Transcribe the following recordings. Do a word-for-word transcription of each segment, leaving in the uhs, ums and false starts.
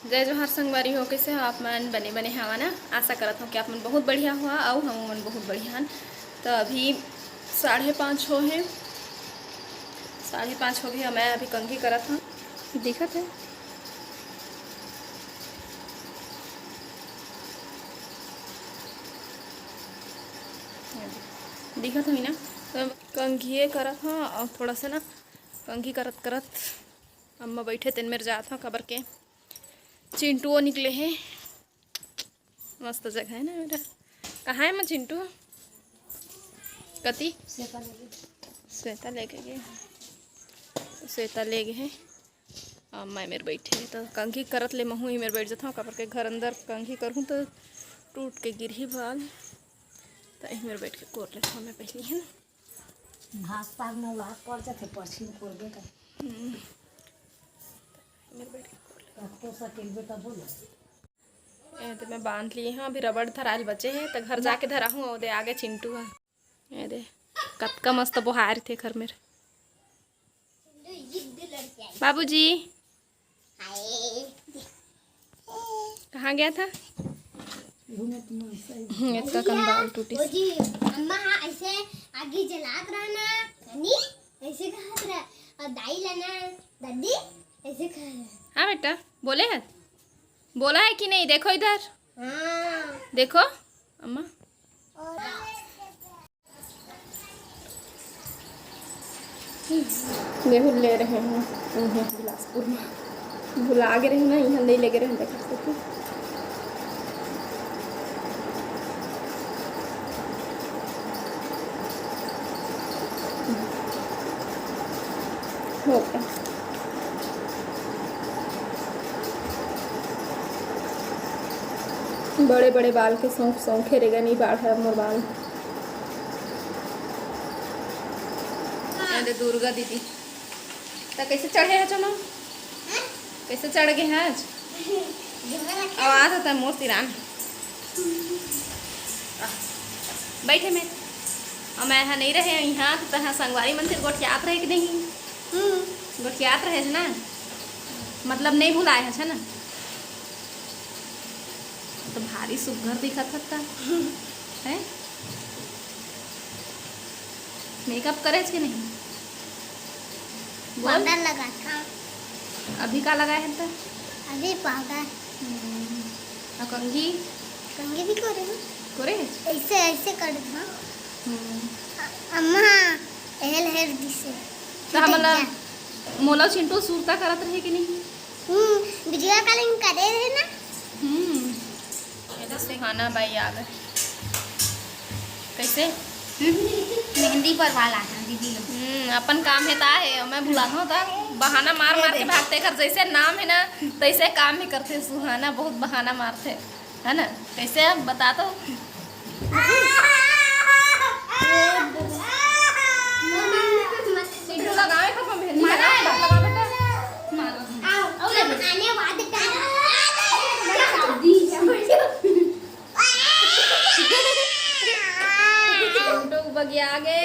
जय जोहार संगवारी हो, कइसे हो आप मन? बने बने हवा ना? आशा करत हव कि आप मन बहुत बढ़िया हो अउ हम मन बहुत बढ़िया हन। त अभी साढ़े पाँच हो हे, साढ़े पाँच हो गे हे। मैं अभी कंघी करत हव, दिखत हे, दिखत हे ना? त कंघिए करत हव अउ थोड़ा सा ना कंघी करत करत अम्मा बइठे तेन मेर जात हव, काबर के चिंटुओ निकले हे। मस्त जगह हे ना मेरा। कहाँ हे मैं चिंटू? कति? श्वेता लेके गे। श्वेता ले गे हे। अम्मा ए मेर बइठे हे, त कंघी करत ले महूँ ए मेर बइठ जात हव, काबर के घर अंदर कंघी करहूँ त टूट के गिरही बाल। त ए मेर बइठ के कोर लेत हव मैं पहिली, हे ना? घास पात में लाग पड़ जाथे, परछी में कोरबे कर। हम्म। ए मेर बइठ के कोर लेत हव। कतको सकेलबे तब बोलो। ए दे मैं बांध लिए हव, अभी रबड़ धराइल बचे हे, त घर जाके धराहूँ। ओ दे आगे चिंटू हे। ए दे, कतका मस्त बोहाय रथे घर मेर। बाबूजी, कहाँ गया था? हम्म, इसका कंबाल टूटी। ओ जी, अम्मा, हाँ, ऐसे आगी जलात रहना, नानी, ऐसे कहत रहा, और दाई लाना, दादी, ऐसे कहत रहा। हाँ बेटा, बोले है, बोला है कि नहीं? देखो इधर, हाँ। देखो अम्मा। गेहूं ले रहे हैं उन्हें बिलासपुर में, भुला गे रहे ना, यहाँ नहीं ले गे रहे, देखा तो। हो गया। बड़े बड़े बाल के शौक, शौक हे रेगा, नहीं बाढ़े अब मोर बाल। अरे दुर्गा दीदी, त कैसे चढ़े है चलो? कैसे चढ़ गए हैं आज? आवाज होता है मोर तिरान। बैठे में। और मैं यहाँ नहीं रहे, यहाँ तो तहाँ संगवारी मन से गोठियात रहे कि नहीं? हम्म। गोठियात रहे ना, मतलब नहीं भुलाए है ना। तो भारी सुग्घर दिखत हस त। हैं? मेकअप करे के नहीं? बोल। पाउडर लगा था। अभी का लगाए है त? अभी पाउडर। हम्म। और कंघी? कंघी भी करे हूँ। करे? ऐसे, ऐसे कर दो। हम्म। अ-, अम्मा, हेल, हेल दिसे। तो हमला, मोला चिंटू सुरता करत रहे कि नहीं? हम्म, video calling करे रहे ना? हम्म। ये तो सुहाना बाई आ गए। कैसे? हम्म, मेहंदी परवा ला था दीदी लोग। हम्म, अपन काम है ता है, मैं भुलाना होता। बहाना मार मार के भागथे घर, जैसे नाम है ना, तैसे काम भी करथे सुहाना, बहुत बहाना मारथे, है ना? कैसे अब बता तो? चिंटू लगावे का मेहंदी लगा, लगा बेटा। मारो। आओ, आओ, ले। आने वाले टाइम। चिंटू बगिया गे।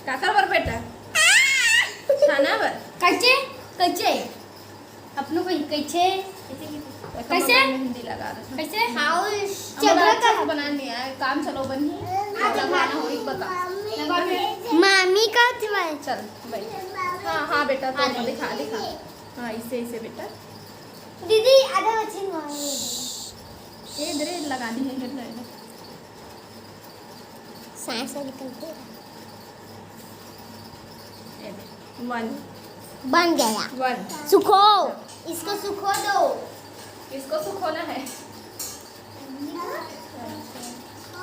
काकर बर बेटा? खाना बर? कैसे? कैसे? अपनों को कैसे? कैसे? कैसे? मेहंदी लगा दे। कैसे? हाउस। हमारा चंद्रा अच्छा का से बना नहीं आया, काम चलो बनी। आज बनाना हो, एक बता। मामी का तुम्हारे। चल, बैठ। हाँ, हाँ बेटा, तो आ जाइए। दिखा, दिखा। हाँ, इसे, इसे बेटा। दीदी, आधा बची हुआ है। ये इधर लगा दी है, इधर, इधर। सांस निकलती है। ये दे, वन। बन गया। वन। सुखो। इसको सुखो दो। इसको सुखोना है।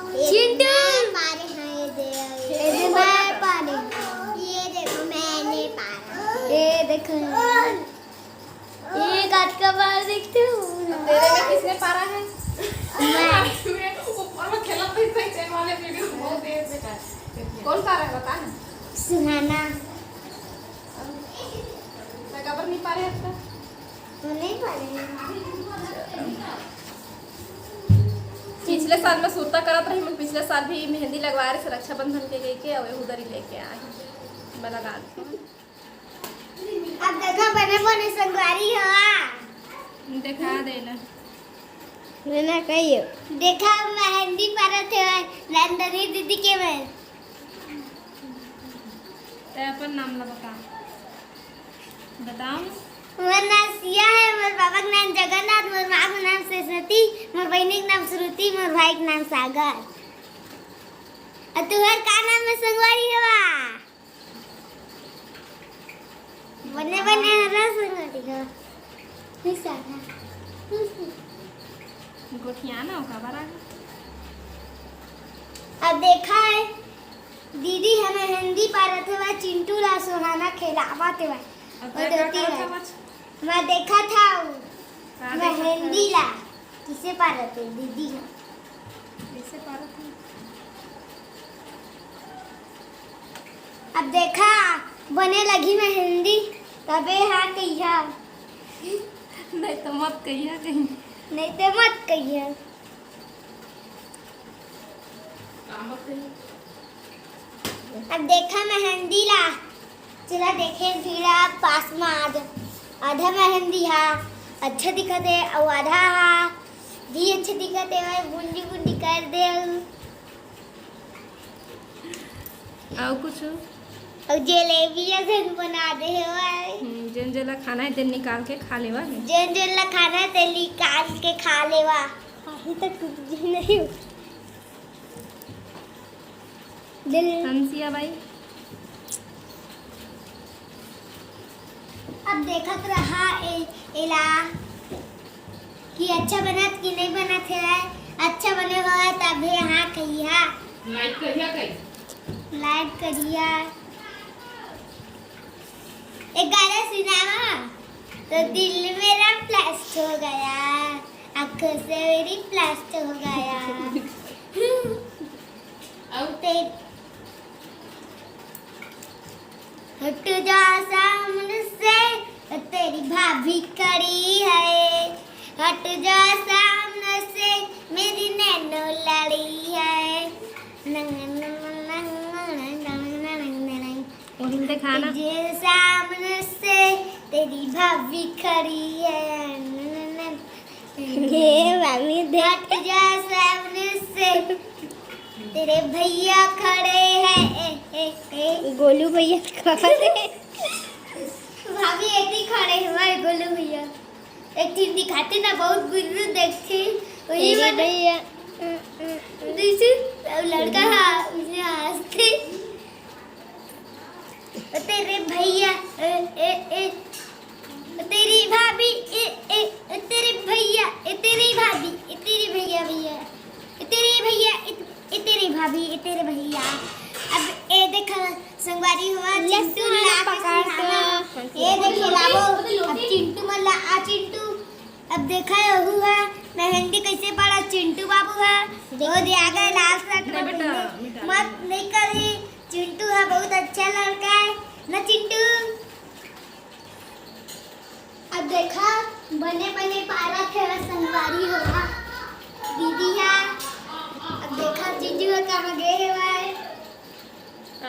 चिंटू। मैं पा रहे हैं, ये दे, ये दे, मैं पा रहे हैं। ये देखो, मैंने पारा। ये देखो। ये काट का बाहर देखते हो? अब तेरे में किसने पारा है? मैं। ऊपर में खेला तो इतना ही वाले वीडियो बहुत देर से कर। कौन पारा है, बता ना। सुहाना। मैं कबर नहीं पारे अब तक। वो नहीं पारे। पिछले साल मैं सुरता करत रही, मैं पिछले साल भी मेहंदी लगवा रही, रक्षाबंधन के लेके, और उधर ही लेके आए। मैं लगा दी। अब देखो, बने बने संगवारी हो। देखा देला। मैं ना कहियो। देखा, मेहंदी परत हे नंदनी दीदी के में। ते अपन नाम ला बता। बताओ। मोर नाम सिया हे, मोर पापा के नाम जगन्नाथ, मोर माँ के नाम सरस्वती, मोर बहिनी के नाम श्रुति, मोर भाई के नाम सागर। अउ तुहर का नाम हे संगवारी हवा? बने बने हरा संगवारी हो। गोठिया ना ओका बरा। अब देखा हे, दीदी ह मेहंदी पारत हवय, चिंटू ला सुहाना खेलावत हवय। अब ओ देखा धोती करत ला। हवच। मैं देखत हव का देखत मेहंदी हवच? ला। किसे पारत हे दीदी ह? किसे पारत हे? अब देखा, बने लगही मेहंदी, तबे हा कहिया। नहीं तो मत कहिया कहीं। नहीं तो मत कहिया। अब देखा मेहंदी ला, चला देखे भीड़ा पास में आज आधा मेहंदी हा अच्छा दिखत हे, अउ आधा हा भी अच्छा दिखत हे, मैं बुंदी बुंदी कर दे। अउ कुछ? अउ जलेबी असन बना दे हे भाई। हम्म, जेन जेन ला खाना हे, तेन निकाल के खा लेवा हे। जेन जेन ला खाना हे, तेन निकाल के खा लेवा। अभी तक कुछ भी नहीं हो। दिल। हंसिया बाई। अब देखत रहा ए, एला कि अच्छा बनत कि नहीं बनत हे। अच्छा बने होय तभे हाँ कहिया। Like करिया कई। Like करिया। एक गाना सुनावा। तो दिल मेरा blast हो गया, आंखों से मेरी blast हो गया। अउ ते हट जा सामने से, तेरी भाभी खड़ी है। हट जा सामने से, मेरी नैनो लड़ी है। नंग, नंग, नंग, नंग, नंग, नंग, नंग, नंग, नंग। वो हिंदी खाना। तुझे सामने से, तेरी भाभी खड़ी है। नंग, नंग, नंग। हे मामी दे। हट जा सामने से, तेरे भैया खड़े हैं। ए, ए, ए। गोलू भैया खड़े। भाभी एती खड़े हमारे गोलू भैया। एक दिन दिखाते ना, बहुत गुल्लू देखते, वही तेरे वाला। भैया। जैसे लड़का हा, उसने हंसते। तेरे भैया, ए, ए, ए, तेरी भाभी, ए, ए, तेरे भैया, ए, तेरी भाभी, ए, तेरी भैया, भैया, ए, तेरी भैया, ए, ए, तेरी भाभी, ए, तेरे भैया। अब ए देखा, संगवारी हुआ, चिंटू ला के पकड़ सुनाना। ए देखो, लावो, अब चिंटू मन ला, आ चिंटू। अब देखा, यहू है, मेहंदी कैसे पड़ा चिंटू बाबू है। वो दिया गया लाल शर्ट में पहने। मत नहीं करी। चिंटू हा बहुत अच्छा लड़का है ना चिंटू। अब देखा बने बने पारा खेला संगवारी हो दीदी हा। अब देखा जीजू हा कहाँ गए हवय।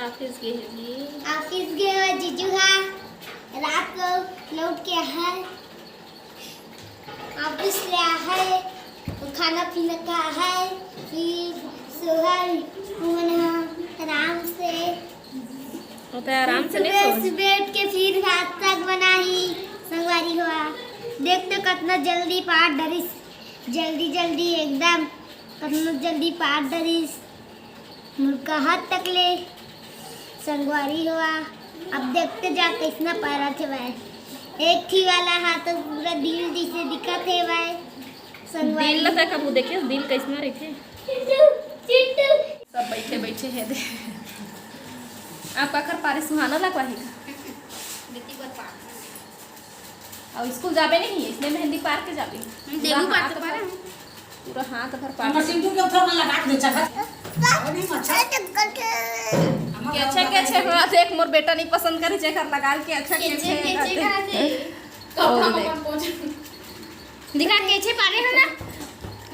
ऑफिस गए हैं जी। ऑफिस गए हवय जीजू हा। रात को लौट के आए। ऑफिस ले आए, तो खाना पीना खाए, फिर सोहर, आराम से। वो तो आराम से नहीं सुबह सोए। सुबह उठ के फिर भात साग बनाही, संगवारी हुआ। देख तो कितना जल्दी पार डरिस, जल्दी जल्दी एकदम, कितना जल्दी पार डरिस। मुर्गा हाथ तक ले संगवारी हुआ। अब देखते जा कैसना पारा थे भाई। एक थी वाला हाथ तो पूरा दिल जैसे दिखत हे भाई। संगवारी दिल ला तक अब देखे, दिल कैसना रहिथे। चिंटू, चिंटू। सब बैठे बैठे हे दे। आप काखर पारे सुहाना लगवा हे का? बेटी बर पार। अउ स्कूल जाबे नहीं, इसने मेहंदी पार के जाबे। हम पूरा देबू हाथ पार के भर, पार। पूरा हाथ भर पार। हमर सिंदूर के थोड़ा लगा के दे, चखत। अरे, नहीं, अच्छा। कैसे, कैसे हुआ? देख, मोर बेटा नहीं पसंद करे, जेकर लगा के अच्छा कैसे, कैसे कैसे करते। करते। कपड़ा और देख। अपन पोंछ। दिखा, कैसे पारे हो ना?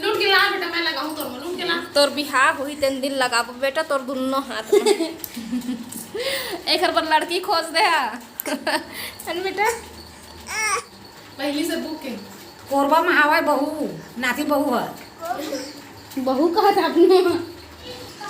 लूट के ला बेटा, मैं लगाऊं तोर में, लूट के ला। तोर बिहाव हुई, तेन दिन लगाबो बेटा, तोर दुनो हाथ में। एकर बर लड़की खोज दे हा। है ना बेटा? पहली से बुक के। कोरबा में हवय बहू, नाती बहू ह। बहू कहत अपने।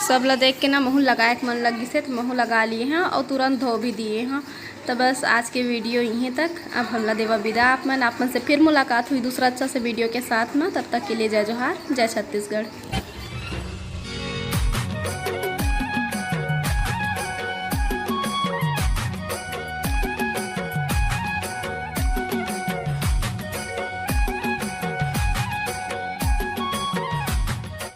सब ला देख के ना महू लगाए के मन लग गिसे, तो महू लगा लिए हैं और तुरंत धो भी दिए हैं। तो बस आज के वीडियो यहीं तक। अब हमला देवा विदा आप मन। आप मन से फिर मुलाकात हुई दूसरा अच्छा से वीडियो के साथ में। तब तक के लिए जय जोहार, जय छत्तीसगढ़।